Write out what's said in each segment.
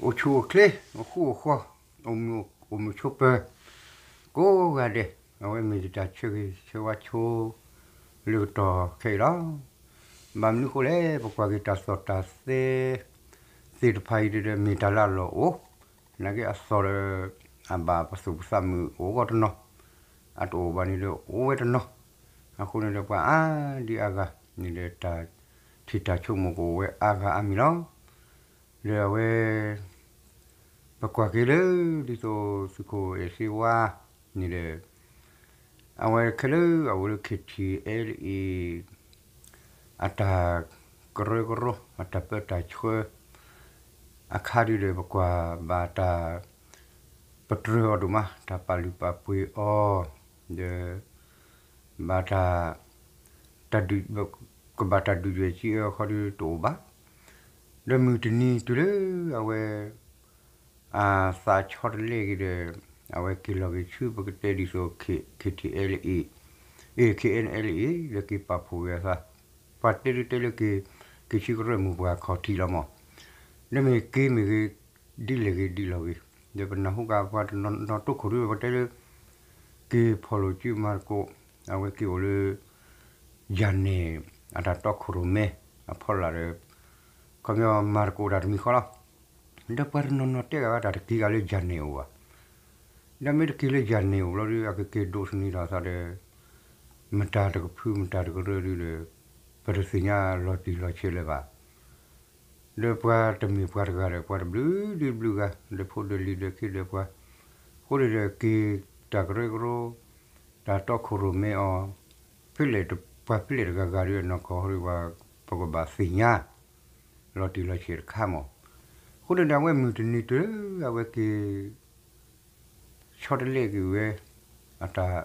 အိၣ်ဆူၣ်အိၣ်ချ့ အိၣ်ဃူအိၣ်ဃီ အိၣ်မုာ်အိၣ်မုာ်ဆိးပၢၤ ကိးဂၤဒဲး အဝဲမ့ၢ်ယတၢ်ဆၢဂ့ၤဆၢဝါဆိ လၢကတီၢ်ခဲအံၤလီၤ. ဘၣ်မနုၤဃိလဲၣ် ပကွၢ်က့ၤတၢ်သီၣ်တၢ်သဲ သ့ၣ်တဖၣ်အံၤဒီး မ့ၢ်တၢ်လၢအလီၢ်အိၣ်, နာ်က့အသီၣ်ဒီး အဘၣ်ပသူၣ်ပသးမုာ်အိၣ်ဂီၢ်တနီၤ, အတအိၣ်ဘၣ်န့ၣ်ဒီးအိၣ်ဝဲတနီၤ, အဃိန့ၣ်ဒီးပှၤအါဒံအါဂၤန့ၣ်ဒီး တၢ်ထံၣ်တၢ်ဆိကမိၣ်ကအိၣ်ဝဲအါဂၤအါမံၤလီၤ. ဒီးအဝဲ ပကွၢ်က့ၤလၢ ဒ်သိးသုးခိၣ်အဲၣ်စ့ဝါန့ၣ်ဒီး အဝဲခဲလၢာ်အအိၣ်လၢ ခ့ထံၣ်အဲလအ့ၣ် အတၢ်ကရၢကရိ အတၢ်ပၢတၢ်ဆှၢ အခါဒုဒီး ပကွၢ်ဘၣ်တၢ်ပတြၢၤအီၤဒိၣ်မး တၢ်ပာ်လုၢ်ပာ်ပှ့ၤအီၤ ဒီး ဘၣ်တၢ် တၢ်ဒုး ကဘၣ်တၢ်ဒုးယွဲၢ်စံးအၢခီဒုတအိၣ်ဘၣ်. ဒီးမုၢ်တနံၤတုၤလၢအဝဲ အသးဆီတလဲက့ၤဒီး အဝဲက့ၤလီၤက့ၤဆူပကတဲဒ်သိး ခ့ထံၣ်အဲလအ့ၣ် အ့ၣ် ခ့ၣ်အဲလအ့ၣ် လၢက့ၤပာ်ဖှိၣ်က့ၤအသး, ပှၤတဲဒုတဲလၢက့ၤ က့ၤဆူကရၢမိၢ်ပှၢ်ခီၣ်ထံးလီၤမး, ဒီးမ့ၢ်က့ၤမ့ၢ်ဂ့ၤ ဒ်လဲၣ်ဂ့ၤဒ်လဲၣ်ဂ့ၤ, ဒီးပနၢ်ဟူက့ၤပှၤတနီၤနီၤတိခိၣ်ဒု ပတဲလၢ က့ၤဖီၣ်လိာ်စုမၤသကိး, အဝဲက့ၤအိၣ်လၢ ယၤနဲၣ် အတၢ်တီခိၣ်ရိၣ်မဲ အဖီလာ်ဒီး ခီပညီမၤသကိးတၢ်တမံၤဃီလီၤ. ဒီးပှၤတနီၤနီၤတဲဂၤဂၤတၢ်တက့ၤဂၤလၢယၤနဲၣ်အိၣ်ဘၣ်. ဒီးမ့ၢ်တက့ၤလၢယၤနဲၣ်အိၣ်ဘျီဒု အကက့ၤဒိးသန့ၤထီၣ်အသးဒီး မတၤတကဖုမတၤတကရၢဒုဒီး ပတသ့ၣ်ညါလီၤတံၢ်လီၤဆဲးလၢၤဘၣ်. ဒီးပှၤတမ့ၢ်ပှၤတဂၤဒီး ပှၤတဘျုးဒုတဘျုးဂၤ ဒီးဖိဒီးလံၤဒီးခ့ဒီးပှၤ, အဃိန့ၣ်ဒီးက့ၤတၢ်ကရၢကရိ တၢ်တီခိၣ်ရိၣ်မဲအီၤ ဖဲလဲၣ် ပှၤဖဲလဲၣ်တဂၤဂၤဒီး နီၢ်ကီၢ်ဟီဒီးပှၤ ပကဘၣ်သ့ၣ်ညါ လီၤတံၢ်လီၤဆဲးတခါမး. အဃိန့ၣ်ဒီး အဝဲမုၢ်တနံၤတုၤ အဝဲက့ၤ ဆီတလဲက့ၤဝဲ အတၢ်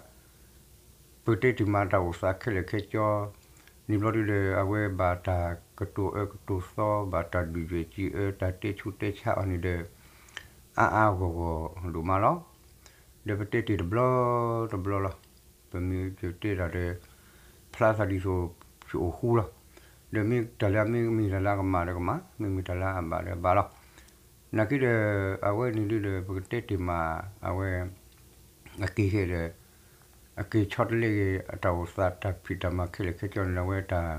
ပကတဲတ့ၢ်မးတၢ်အိၣ်သးခဲလၢာ်ခဲဆ့, န့ၣ်ဘျီဒုဒီး အဝဲဘၣ်တၢ်ကတိၤအၢကတိၤသီ ဘၣ်တၢ်ဒုးယွဲၢ်စံးအၢ တၢ်တဲဆူးတဲဆါအီၤန့ၣ်ဒီး အါအါဂီၢ်ဂီၢ်ဒိၣ်မးလီၤ. ဒီးပတဲတ့ၢ်တဘျီတဘျီလီၤ. ပမ့ၢ်တဲတၢ်ဒီး ဖျါသးဒ်သိး ယအိၣ်ဃူလီၤ. ဒီးမ့ၢ်တၢ်လၢအမ့ၢ်မ့ၢ်တၢ်လၢအကမၣ်ဒီးကမၣ်, မ့ၢ်မ့ၢ်တၢ်လၢအဘၣ်ဒီးဘၣ်လီၤ. နာ်က့ဒီး အဝဲန့ၣ်ဒုဒီး ပကတဲတ့ၢ်မး အဝဲ အက့ၤခဲဒီး အက့ၤဆီတလဲက့ၤ အတၢ်အိၣ်သးတၢ်ဖံးတၢ်မၤခဲလၢာ်ခဲဆ့န့ၣ်ဒီး အဝဲတၢ်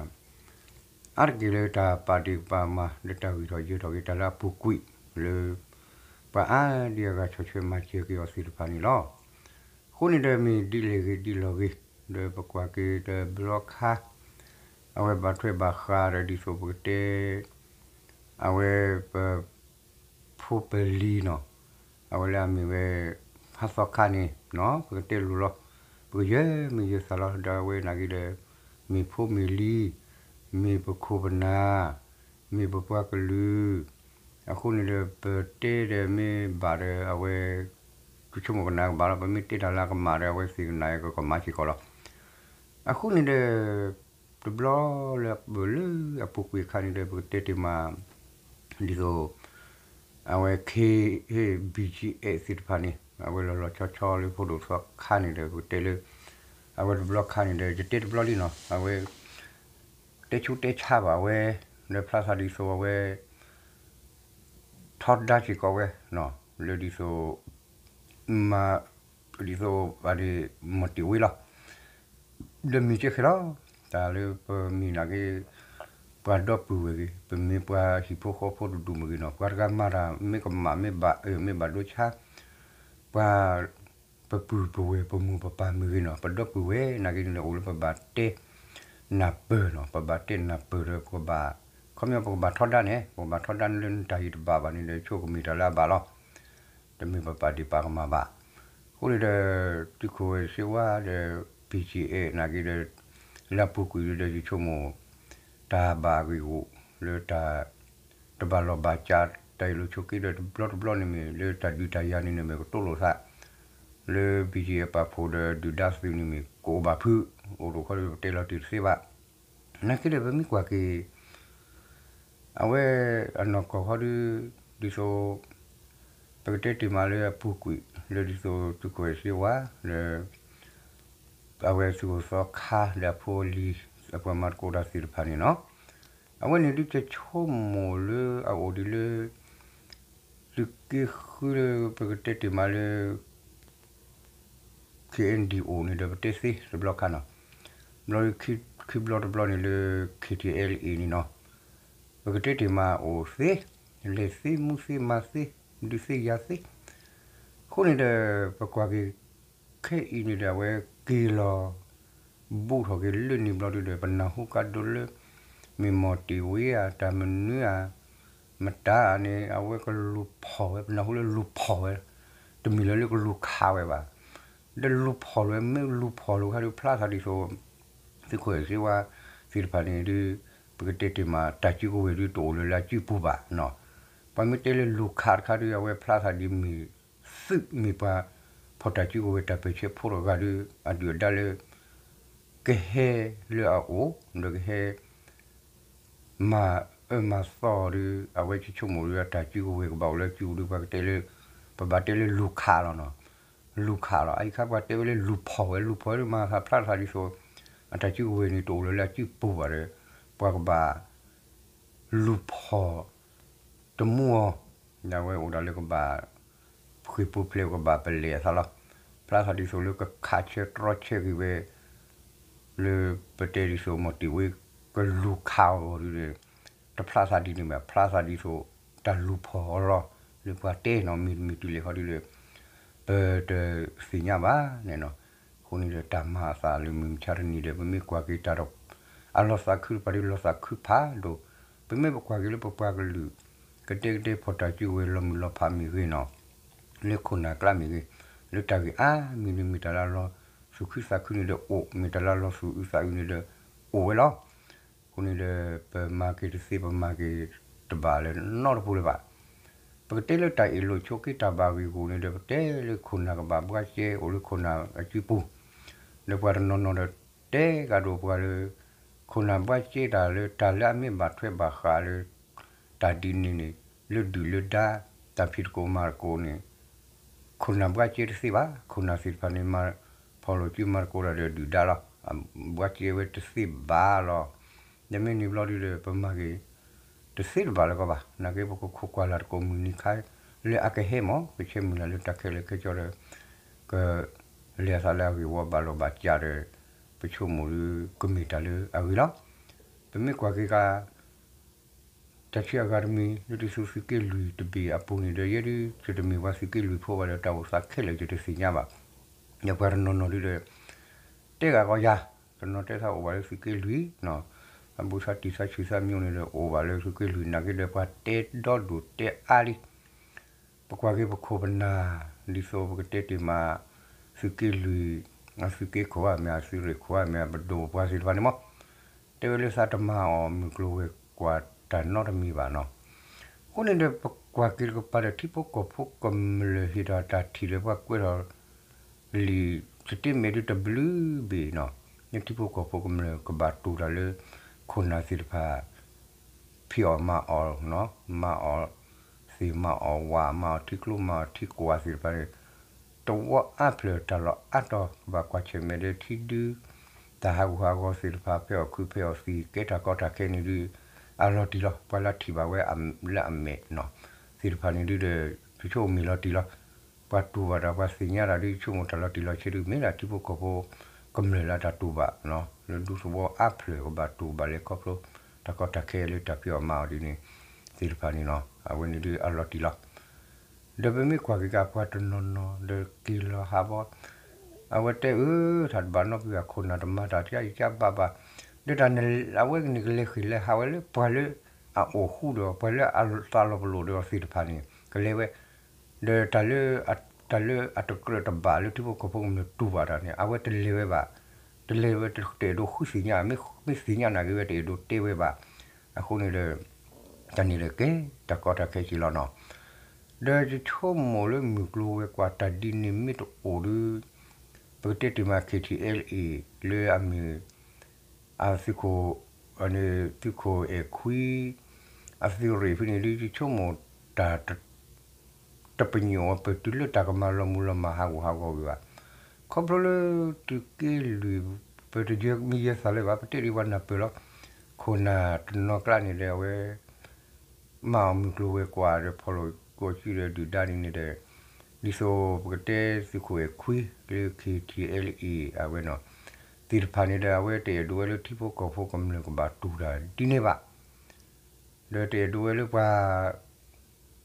အါတက့ၢ်လၢတၢ်ပာ်ဒ့ၣ်ပာ်ကမၣ် လၢတၢ်ဂံၢ်ထီၣ်ယၢၤထီၣ်က့ၤတၢ်လၢအပူၤကွံာ်လၢ ပှၤအါဒံအါဂၤဆီၣ်ထွဲမၤစၢၤက့ၤအီၤသ့ၣ်တဖၣ်န့ၣ်လီၤ. အဃိန့ၣ်ဒီးမ့ၢ်ဒ်လဲၣ်ဂ့ၤဒ်လဲၣ်ဂ့ၤ ဒီးပကွၢ်က့ၤတဘျီခါ အဝဲဘၣ်ထွဲဘၣ်ဃးဒီးဒ်သိးပကတဲ အဝဲပ ဖိပလံၤနီၤ, အဝဲလၢအမ့ၢ်ဝဲ ဟါသီခါန့ၣ်နီၤ ပကတဲလိၤလီၤ, ပကယဲၢ်မ့ၢ်ယဲၢ်သးလီၤ ဒီးအဝဲနာ်က့ဒီး မ့ၢ်ဖိမ့ၢ်လံၤ, မ့ၢ်ပခိၣ်ပနၢ်, မ့ၢ်ပပှၤကလုာ်, အဃိန့ၣ်ဒီး ပတဲဒီးမ့ၢ်ဘၣ်ဒီးအဝဲ ကဆိကမိၣ်ကနၣ်ကဘၣ်လီၤ, ပမ့ၢ်တဲတၢ်လၢအကမၣ်ဒီး အဝဲသ့ၣ်ကနၣ်ကကမၣ်စ့ၢ်ကီးလီၤ. အဃိန့ၣ်ဒီး တဘျီလၢပလၢအပူၤကွံာ်အခါန့ၣ်ဒီး ပကတဲတ့ၢ်မး ဒ်သိး အဝဲ ခ့ ဘံၣ်ကၠံအဲၣ်သ့ၣ်တဖၣ်န့ၣ် အဝဲလီၤလီၤဆီဆီလၢဖိဒိၣ်သီခါန့ၣ်ဒီး ပကတဲလၢ အဝဲတဘျီခါန့ၣ်ဒီး ယတဲတဘျီလံနီၤ အဝဲ တဲဆူးတဲဆါဘၣ်ဝဲ လၢဖျါသးဒ်သိးအဝဲ ထီဒါစ့ၢ်ကီးဝဲ လၢဒ်သိး မၤ ဒ်သိးဘၣ်ဒ် မီၢ်တ့ၢ်ဝ့လီၤ. ဒီးမ့ၢ်ကဲဃဲလီၤ တၢ်လၢပမ့ၢ်နာ်က့ ပှၤဒီပုၢ်ဝဲၢ်ဂ့ၤ ပမ့ၢ်ပှၤဟံၣ်ဖိဃီဖိတဒူၣ်မ့ၢ်ဂ့ၤနီၤ ပှၤတဂၤမၤတၢ် မ့ၢ်ကမၣ် မ့ၢ်ဘၣ်အၢ မ့ၢ်ဘၣ်ဒိဆါ ပှၤ ပပုၢ်ပဝဲၢ် ပမိၢ်ပပၢ်မ့ၢ်ဂ့ၤနီၤ ပဒီပုၢ်ဝဲၢ်နာ်က့န့ၣ် အိၣ်လၢပဘၣ်တဲနၢ်ပၢၢ်နီၤ ပဘၣ်တဲနၢ်ပၢၢ်ဒီး ပကဘၣ် ခီပညီပကဘၣ်ထီဒါန့ၣ် ပကဘၣ်ထီဒါန့ၣ်လၢနတၢ်ဟ့ၣ်တဘၣ်ဘၣ်န့ၣ်ဒီး ဆိကမိၣ်တၢ်လၢအဘၣ်လီၤ. တမ့ၢ်ပပာ်ဒ့ၣ်ပာ်ကမၣ်ဘၣ်. အဃိန့ၣ်ဒီး သုးခိၣ်ဝဲၢ်စ့ဝါဒီး ပံၢ်ကၠံအဲၣ်နာ်က့ဒီး လၢအပူၤကွံာ်ဒီး ယဆိကမိၣ် တၢ်ဘၣ်ဂ့ၢ်ဂီၢ်လၢတၢ် တဘၣ်လီၢ်ဘၣ်စး တၢ်အ့ၣ်လိာ်ဆိးက့ဒီး တဘျီတဘျီန့ၣ်မ့ၢ် လၢတၢ်ဒုးတၢ်ယၤန့ၣ်န့ၣ်မ့ၢ် ကတိလိာ်သး လၢ ပံၢ်ကၠံအဲၣ် ပာ်ဖှိၣ်ဒီးဒုၣ်ဒါသုးန့ၣ်မ့ၢ် ကအိၣ်ဘၣ်ဖုး အိၣ်တခီဒီးပတဲလီၤတံၢ်တသ့ဘၣ်. နာ်က့ဒီး ပမ့ၢ်ကွၢ်က့ၤ အဝဲအနီၢ်ကီၢ်ခီဒု ဒ်သိး ပကတဲတ့ၢ်မးလၢအပူၤကွံာ် လၢဒ်သိးသုးခိၣ်ဝဲၢ်စ့ဝါ လၢ အဝဲသုးခိၣ်သီခါ ဒီးအဖိအလံၤ အပှၤမၤသကိးတၢ်သ့ၣ်တဖၣ်န့ၣ်နီၤ, အဝဲန့ၣ်ဒုးကဆိကမိၣ်လၢအအိၣ်ဒ်လၢ ပ သုးက့ဃုလၢပကတဲတ့ၢ်မးလၢ ခ့ၣ်အဲၣ်ဒံၣ်အိၣ်န့ၣ်ဒီး ပတဲသ့တဘျီခါနီၤ, ဘျီ ခံဘျီတဘျီန့ၣ်လၢ ခ့ၣ်ထံၣ်အဲလ်အ့ၣ်န့ၣ်နီၤ, ပကတဲတ့ၢ်မးအိၣ်သ့, လဲၤသ့ မူသ့ မၤသ့ ဒုးသ့ယၤသ့, အဃိန့ၣ်ဒီး ပကွၢ်က့ၤ ခဲအံၤန့ၣ်ဒီး အဝဲက့ၤလီၤ ဘူးထီၣ်က့ၤလၢန့ၣ်ဘျီဒုဒီး ပနၢ်ဟူကါဒိလၢ မ့ၢ်မီၢ်တ့ၢ်ဝ့ဧါ တၢ်မနုၤဧါ, မတၤဧါန့ၣ် အဝဲကလူၤဖီၣ်ဝဲ ပနၢ်ဟူလၢလူၤဖီၣ်ဝဲ, တမ့ၢ်လၢလၢကလူၤခးဝဲဘၣ်, ဒီးလူၤဖီၣ်လီၤဝဲ မ့ၢ်လူၤဖီၣ်လီၤခါဒီး ဖျါသးဒ်သိး သုးခိၣ်အဲၣ်စ့ဝါသ့ၣ်တဖၣ်န့ၣ်ဒု ပကတဲတ့ၢ်မး တၢ်စုကဝဲၤဒုတအိၣ်လၢလၢအစုပူၤဘၣ်နီၤ, ပှၤမ့ၢ်တဲလၢလူၤခးတခါဒီး အဝဲဖျါသးဒ်မ့ၢ် သုးမ့ၢ်ပှၤ ဖီၣ်တၢ်စုကဝဲၤတၢ်ပၢၢ်ဆၢဖိတဂၤဒီး အဒုၣ်အဒါလၢ ကဟဲလၢအအိၣ် ဒီးကဟဲ မၤအၢမၤသီဒီး အဝဲကဆိကမိၣ်ဒီးအတၢ်စုကဝဲၤကဘၣ်အိၣ်လၢအစုပူၤဒီး ပှၤကတဲလၢ ပဘၣ်တဲလၢလူၤခးလီၤနီၤ, လူၤခးလီၤ အအံၤခါပှၤတဲဝဲလၢလူၤဖီၣ်ဝဲ လူၤဖီၣ်ဝဲဒုးမၤသးဖျါသးဒ်သိး အတၢ်စုကဝဲၤန့ၣ်တအိၣ်လၢလၢအစုပူၤဘၣ်ဒီး ပှၤကဘၣ် လူၤဖီၣ် တမူအီၤ, ဒ်ဝဲအိၣ်ဒၣ်လၢကဘၣ် ဃ့ၢ်ပူၤဖျဲးကဘၣ်ပလဲၤအသးလီၤ, ဖျါသးဒ်သိးလၢကခးဆၢတြီဆၢက့ၤဝဲ လၢပတဲဒ်သိးမီၢ်တ့ၢ်ဝ့ ကလူၤခးအီၤဒ်န့ၣ်, တဖျါသးဒ်န့ၣ်ဘၣ် ဖျါသးဒ်သိး တၢ်လူၤဖီၣ်အီၤလီၤ, လၢပှၤတဲနီၤ မ့ၢ်တမ့ၢ်တုၤလဲၣ်ခီဒ်ဒီး ပတသ့ၣ်ညါဘၣ်န့ၣ်နီၤ, အဃိန့ၣ်ဒီးတၢ်မၤအသးလၢမုၢ်မဆါတနံၤဒီး ပမ့ၢ်ကွၢ်က့ၤတၢ်ဒီး အလီၤသးခုတပၤဒီးလီၤသးခုဖးဒိၣ်, ပမ့ၢ်ပကွၢ်က့ၤလၢပပှၤကလုာ် ကတဲကတဲဖီၣ်တၢ်စုကဝဲၤလီၤမုၢ်လီၤဖးမ့ၢ်ဂ့ၤနီၤ, လၢခိၣ်နၢ်ကျါမ့ၢ်ဂ့ၤ, လၢတၢ်ဂ့ၢ်အါမံၤန့ၣ်မ့ၢ်တၢ်လၢအလီၤသူၣ်ခုသးခုန့ၣ်ဒီးအိၣ်, မ့ၢ်တၢ်လၢအလီၤသူၣ်အုးသးအုးန့ၣ်ဒီးအိၣ်ဝဲလီၤ. အဃိန့ၣ်ဒီး ပမၤက့ၤတသ့ ပမၤက့ၤတဘၣ်လၢနီတပူၤလၢၤဘၣ်. ပကတဲလၢတၢ်အ့ၣ်လိာ်ဆိးက့တၢ်ဘၣ်ဂ့ၢ်ဂီၢ်န့ၣ်ဒီး ပတဲလၢခိၣ်နၢ်ကဘၣ်ဘှါကဲအိၣ်လၢခိၣ်နၢ်အစုပူၤ, ဒီးပှၤတနီၤနီၤဒီး တဲကဒီးပှၤလၢ ခိၣ်နၢ်ဘှါကဲတၢ်လၢတၢ်လၢအမ့ၢ်ဘၣ်ထွဲဘၣ်ဃးလၢ တၢ်ဒ်န့ၣ်န့ၣ် လၢဒုၣ်လၢဒါ တၢ်ဖံးသကိးမၤသကိးန့ၣ် ခိၣ်နၢ်ဘှါကဲတသ့ဘၣ်. ခိၣ်နၢ်သ့ၣ်တဖၣ်န့ၣ် မၤဖီၣ်လိာ်စုမၤသကိးတၢ်ဒီးဒုၣ်ဒါလီၤ. ဘှါကဲဝဲတသ့ဘၣ်လီၤ. ဒီးမ့ၢ်န့ၣ်ဘျီဒုဒီး ပမၤက့ၤ တသ့တဘၣ်လၢၤကီးဘၣ်. နာ်က့ပကခိးကွၢ်လၢ်တကိးမုၢ်နံၤခါ လၢအကဟဲမး ကဆၢမုၢ်လၢ်လၢတၢ်ခဲလၢာ်ခဲဆ့ဒီး ကလဲၤအသးလၢအဂ့ၢ်ဝီဘၣ်လီၤဘၣ်စးဒီး ပဆိကမိၣ်ဒုကမ့ၢ်တၢ်လၢအဂ့ၤလီၤ. ပမ့ၢ်ကွၢ်က့ၤက တၢ်ဆံးအဂၤတမံၤ လၢတၢ်သုးက့လွံၢ်တဘ့ၣ်အပူၤန့ၣ်ဒီး ယဲဒုးယတမ့ၢ်ပှၤသုးက့လွံၢ်ဖိဘၣ်ဒီး တၢ်အိၣ်သးခဲလၢာ်ယတသ့ၣ်ညါဘၣ်. ဒီးပှၤတနီၤနီၤဒုဒီး တဲဂၤကီယၤ, တနီၤတဲသးအိၣ်ဘၣ်လၢသုးက့လွံၢ်, အဘူးသးတံၢ်သးဆံးသးမံၤန့ၣ်ဒီး အိၣ်ဘၣ်လၢသုးက့လွံၢ် နာ်က့ဒီးပှၤတဲဒီဒူၣ်တဲအါလံ. ပကွၢ်က့ၤပခိၣ်ပနၢ် ဒ်သိးပကတဲတ့ၢ်မး သုးက့လွံၢ်, အသုးက့ခိၣ်ဧါမ့ၢ် အသုးရ့ၣ်ခိၣ်ဧါမ့ၢ် ပဒိၣ်ပှၤသ့ၣ်တဖၣ်န့ၣ်မး တဲဝဲလၢသးတမၤအီၤမုၢ်ကျိၤဝဲၤကွာ်တၢ်နီတမံၤဘၣ်နီၤ. အဃိန့ၣ်ဒီး ပကွၢ်က့ၤတကပၤဒီး ထံဖိကီၢ်ဖိကမျၢၢ်ဟ့ၣ်ဒီးတၢ်ထံၣ်ဒီး ပှၤကွဲးထီၣ်လံာ် statement ဒုတဘျုးဘ့ၣ်နီၤ, လၢထံဖိကီၢ်ဖိကမျၢၢ်ကဘၣ်တူၢ်တၢ်လၢ ခိၣ်နၢ်သ့ၣ်တဖၣ် ဖံးအီၣ်မၤအီၣ်, မၤအီၣ်သ့ၣ်မၤအီၣ်ဝၣ် မၤအီၣ်ထံကျိမၤအီၣ်ထံကွၢ်သ့ၣ်တဖၣ်န့ၣ် တဝီအါဖျၢၣ်တၢ်လီၢ်အါတီၤ ကဘၣ်ကွၢ်ဆၢၣ်မဲာ်ဒီးထံဒု တၢ်ဟးဂူာ်ဟးဂီၤသ့ၣ်တဖၣ် ဖဲအီၣ်ခုဖဲအီၣ်သံ ကဲတၢ်ကီတၢ်ခဲန့ၣ်ဒု အလီၤတံၢ်လီၤ. ပှၤလၢထံၣ်ဘၣ်ဝဲလၢအမဲာ်နီၤ သ့ၣ်တဖၣ်န့ၣ်ဒုဒီး ယဆိကမိၣ်မ့ၢ်လီၤတံၢ်လီၤ. ပှၤတူၢ်ဘၣ်တၢ် ပှၤသ့ၣ်ညါတၢ်ဒု ယဆိကမိၣ်တၢ်လီၤတံၢ်လီၤဆဲးဒု မ့ၢ်ဒၣ်ထံဖိကီၢ်ဖိကမျၢၢ်လၢတၢ်တူၢ်ဘၣ်နီၤ လၢဒူသဝီအါဖျၢၣ်ကဘၣ်တူၢ်ဘၣ်လဲၤခီဖျိ တၢ်ကီတၢ်ခဲလၢတၢ်ဖံးအီၣ်မၤအီၣ်ဒ်န့ၣ် သ့ၣ်တဖၣ်န့ၣ်နီၤ အဝဲန့ၣ်ဒုအလီၤတံၢ်လီၤ. ဒီးပမ့ၢ်ကွၢ်က့ၤကပှၤတနီၤနီၤဒီးက့ၤလီၤဟးဘီ အဝဲတဲအၢ တၢ်တဘၣ်နီတမံၤဘၣ် ခိၣ်နၢ်တမၤတၢ်ကယကဘၣ်ဘၣ်, ဒီးတၢ်န့ၣ်အဝဲန့ၣ်ကလဲၤဃ့ၢ်လဲၤဟးဝဲလၢပှၤလၢအအိၣ်ဃူဒီး ပှၤလၢအသးလီၤပလိာ်ဒီးသ့ၣ်တဖၣ်န့ၣ် ကလဲၤဝဲ ဒီးတၢ်လၢ တၢ်လၢအတကြၢးတဘၣ်လၢထံဖိကီၢ်ဖိကမျၢၢ်တူၢ်ဘၣ်တၢ်န့ၣ် အဝဲတလဲၤဝဲဘၣ်, တလဲၤဝဲတအဲၣ်ဒိးဃုသ့ၣ်ညါ မ့ၢ်သ့ၣ်ညါနာ်က့ဝဲတအဲၣ်ဒိးတဲဝဲဘၣ်. အဃိန့ၣ်ဒီး တၢ်န့ၣ်ဒီးကဲ တၢ်ကီတၢ်ခဲက့ၤလီၤနီၤ. ဒီးယဆိကမိၣ်လၢမုၢ်ကျိၤဝဲၤကွာ်တၢ်ဒ်န့ၣ်မ့ၢ်တအိၣ်ဒီး ပကတဲတ့ၢ်မး ခ့ၣ်ထံၣ်အဲလ်အ့ၣ် လၢအမ့ၢ် အသုးခိၣ် သုးခိၣ်အဲၣ်ခွံ အသုးရ့ၣ်ဖဲန့ၣ်ဒု ယဆိကမိၣ်တၢ် တပညိၣ်ဝဲ ပတုၤလၢတၢ်ကမၤလီၤမူလီၤမၢ်ဟးဂူာ်ဟးဂီၤဝံၤဘၣ်. ခီဖျိလၢသုးက့လွံၢ် ပတယၢမံယၢသးလၢၤဘၣ် ပတဲဒ်ပှၤနၢ်ပၢၢ်လီၤ. ခိၣ်နၢ်တနီၤကျါန့ၣ်ဒီးအဝဲ မၤအီၣ်မုၢ်ကျိၤဝဲၤကွာ်ဒီးဖီၣ်လိာ် ကီၢ်စုဒီးဒုၣ်ဒါဒ်န့ၣ်ဒီး ဒ်သိးပကတဲသုးခိၣ်အဲၣ်ခွံလၢ ခ့ထံအဲလ်အ့ အဝဲနီၤ သ့ၣ်တဖၣ်န့ၣ်ဒီး အဝဲတအဲၣ်ဒိးဝဲလၢထံဖိကီၢ်ဖိကမျၢၢ်ကဘၣ်တူၢ်တၢ်ဒ်န့ၣ်ဘၣ်. ဒီးတအဲၣ်ဒိးဝဲလၢပှၤ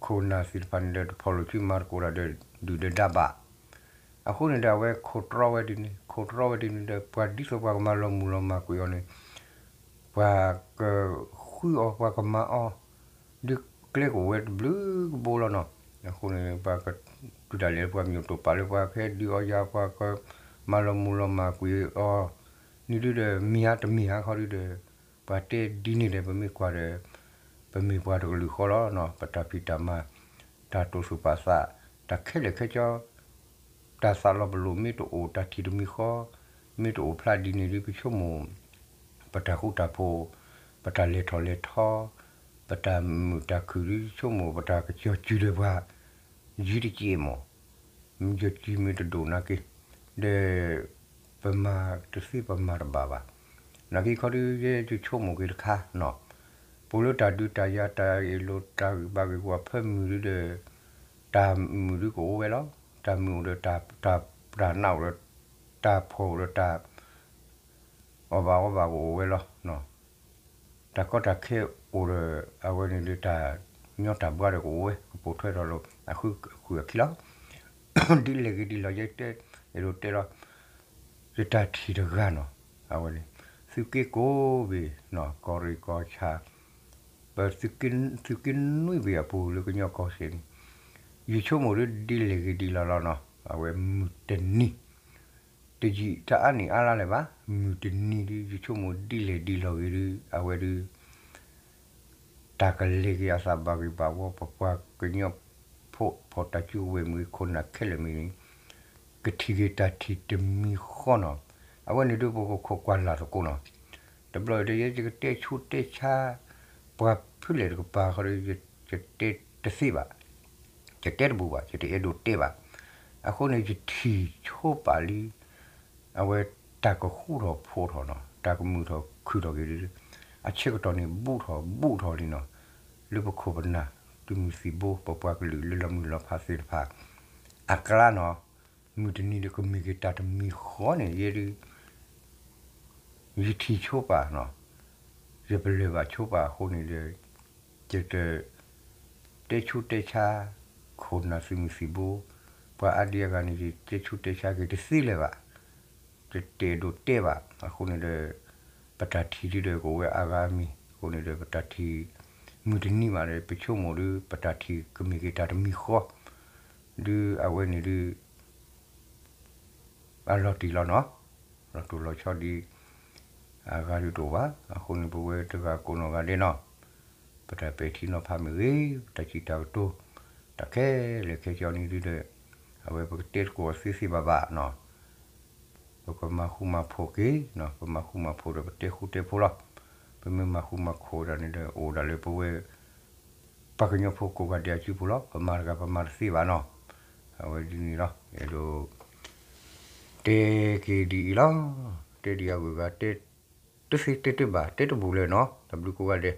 ခိၣ်နၢ်သ့ၣ်တဖၣ်န့ၣ်ဒီး တဖီၣ်လိာ်စုမၤသကိးတၢ်ဒီးဒုၣ်ဒီးဒါဘၣ်. အဃိန့ၣ်ဒီး အဝဲခိၣ်တြီဝဲဒ်န့ၣ် ခိၣ်တြီဝဲဒ်န့ၣ်ဒီး ပှၤဒ်သိးပှၤကမၤလီၤမုၢ်လီၤမၢ်ကွံာ်အီၤန့ၣ် ပှၤကဃုအီၤ ပှၤကမၤအီၤ ဒုးကျဲကအိၣ်ဝဲတဘျုးကဘိလီၤနီၤ. အဃိန့ၣ် ပှၤကတုၤဒၣ်လဲာ် ပှၤမ့ၢ်အိၣ်တိာ်ပာ်လၢပှၤကဟဲဒုးအီၤယၤ ပှၤကမၤလီၤမုၢ်လီၤမၢ်ကွံာ်အီၤ န့ၣ်ဒုဒီး မ့ၢ်ဧါတမ့ၢ်ဧါခီဒုဒီး ပှၤတဲဒ်န့ၣ်ဒီး ပမ့ၢ်ကွၢ်ဒီး ပမ့ၢ်ပှၤတကလုာ်ဃီလီၤနီၤ. ပတၢ်ဖံးတၢ်မၤ တၢ်တိစၢၤပာ်သး တၢ်ခဲလၢာ်ခဲဆ့ တၢ်သးလီၤပလိာ်မ့ၢ်တအိၣ် တၢ်ထံၣ်တမံၤဃီ မ့ၢ်တအိၣ်ဖျါဒ်န့ၣ်ဒု ပဆိကမိၣ် ပတၢ်ဃူတၢ်ဖိး ပတၢ်လဲၤထီၣ်လဲၤထီ ပတၢ်မုာ်တၢ်ခုၣ်ဒု ဆိကမိၣ် ပတၢ်ကစီၤစုၤဒီးပှၤ ယံၤတက့ၢ်မး ယံၤမ့ၢ်တဒိၣ်နာ်က့ ဒီး ပမၤတသ့ပမၤတဘၣ်ဘၣ်. နာ်က့ခီဒု ယဲယဆိကမိၣ်က့ၤတခါနီၤ ပအိၣ်လၢတၢ်ဒုးတၢ်ယၤ တၢ်အ့ၣ်လိာ်တၢ်ဂံၢ်ဘါဂ့ၢ်ဝီဖၢမုၢ်ဒုဒီး တၢ်မုာ်ဒုကအိၣ်ဝဲလီၤ. တၢ်မုာ်အိၣ်ဒီး တၢ်နးအိၣ်ဒီး တၢ်ဖှီၣ်အိၣ်ဒီး တၢ်အီၣ်ဘၣ်အီဘၣ်ကအိၣ်ဝဲလီၤ. တၢ်ကီတၢ်ခဲအိၣ်ဒီး အဝဲန့ၣ်ဒီး တၢ်ညီတၢ်ဘှါဒီးကအိၣ်ဝဲ ကပိာ်ထွဲထီၣ်လိာ် အဃုအခံလီၤ. ဒ်လဲၣ်ဂ့ၤဒ်လဲၣ် ယတဲ အဲၣ်ဒိးတဲလီၤ ယတၢ်ထံၣ်တဂၤနီၤ အဝဲန့ၣ် သုးက့ကိးဘ့ၣ် ကီၢ်ရ့ၣ်ကီၢ်ဆၣ် ပသုးက့နွံဘ့ၣ်အပူၤလၢကညီကီၢ်စဲၣ်န့ၣ် ယဆိကမိၣ်ဒ်လဲၣ်ဂ့ၤဒ်လဲၣ်လီၤနီၤ အဝဲမုၢ်တနံၤ တယံာ်တအါနံၣ်အါလါလၢၤဘၣ် မုၢ်တနံၤဒု ယဆိကမိၣ်ဒ်လဲၣ်ဒ်လဲၣ်ဂ့ၤဒု အဝဲဒု တၢ်ကလဲၤက့ၤအသးဘၣ်ဂ့ၤဘၣ်ဝီ ပပှၤကညီဖိ ဖီၣ်တၢ်စုကဝဲၤမ့ၢ်ဂ့ၤ ခိၣ်နၢ်ခဲလၢာ်မ့ၢ်ဂ့ၤ ကထံၣ်က့ၤတၢ်ထံၣ်တမံၤဃီနီၤ အဝဲန့ၣ်ဒု ပကခိးကွၢ်လၢ်သကိးနီၤ တဘျီဒီး ယဲယကတဲဆူးတဲဆါ ပှၤဖုလဲၣ်တကပၤဃီဒီး ယတဲတသ့ဘၣ် ယတဲတဘူးဘၣ် ယတအဲၣ်ဒိးတဲဘၣ်. အဃိန့ၣ် ယထံၣ်ဆိပာ်လံ အဝဲတၢ်ကဃူထီၣ်ဖိးထီၣ်နီၤ တၢ်ကမုာ်ထီၣ်ခုၣ်ထီၣ်က့ၤဒု အဆၢကတီၢ်န့ၣ် ဘူးထီၣ်ဘူးထီၣ်လံနီၤ လၢပခိၣ်ပနၢ် သုးမုၢ်သံၣ်ဘိ ပပှၤကလုာ်လၢလီၤမုၢ်လီၤဖးသ့ၣ်တဖၣ် အကျါနီၤ မုၢ်တနံၤဒီးကမ့ၢ်က့ၤတၢ်တမံၤဃီန့ၣ် ယဲဒု ယထံၣ်ဆိပာ်နီၤ ယပလၢၢ်ဘၣ်ဆိပာ်အဃိန့ၣ်ဒီး ယတ တဲဆူးတဲဆါ ခိၣ်နၢ်သုးမုၢ်သံၣ်ဘိ ပှၤအါဒံအါဂၤန့ၣ် ယတဲဆူးတဲဆါက့ၤတသ့လၢၤဘၣ် ယတအဲၣ်ဒိးတဲဘၣ် အဃိန့ၣ်ဒီး ပတၢ်ထံၣ်ဒုဒီးကအိၣ်ဝဲအါဂၤအါမံၤ အဃိန့ၣ်ဒီး ပတၢ်ထံၣ် မုၢ်တနံၤဘၣ်ဒီး ပဆိကမိၣ်ဒု ပတၢ်ထံၣ်ကမ့ၢ်က့ၤတၢ်တမံၤဃီ ဒုအဝဲန့ၣ်ဒု အလီၤတံၢ်လီၤနီၤ လီၤတိၢ်လီၤဆီဒံး အဂၤဒုးတအိၣ်ဘၣ် အဃိန့ၣ် ပဝဲတဂၤကိးနီၢ်ဂၤဒဲးနီၤ ပတၢ်ပဲာ်ထံနီၤဖးမ့ၢ်ဂ့ၤ ပတၢ်စံးတၢ်ကတိၤ တၢ်ခဲလၢာ်ခဲဆ့န့ၣ်ဒုဒီး အဝဲပကတဲသကိးသ့သ့ဘၣ်ဘၣ်နီၤ ပကမၤဃူမၤဖိးက့ၤ ပမၤဃူမၤဖိးဒီးပတဲဃူတဲဖိးလီၤ ပမ့ၢ်မၤဃူမၤဖိးဒၣ်န့ၣ်ဒီး အိၣ်ဒၣ်လၢပဝဲ ပှၤကညီဖိကိးဂၤဒဲးအစုပူၤလီၤ ပမၤတဂၤပမၤတသ့ဘၣ်နီၤ အဝဲဒ်န့ၣ်လီၤ အဲၣ်ဒိး တဲက့ၤဒ်အံၤလီၤ တဲဒ်အဂုၤအဂၤ တဲ တသ့တဲတဘၣ် တဲတဘူးလၢၤနီၤ တၢ်ဘျုးကိးဂၤဒဲး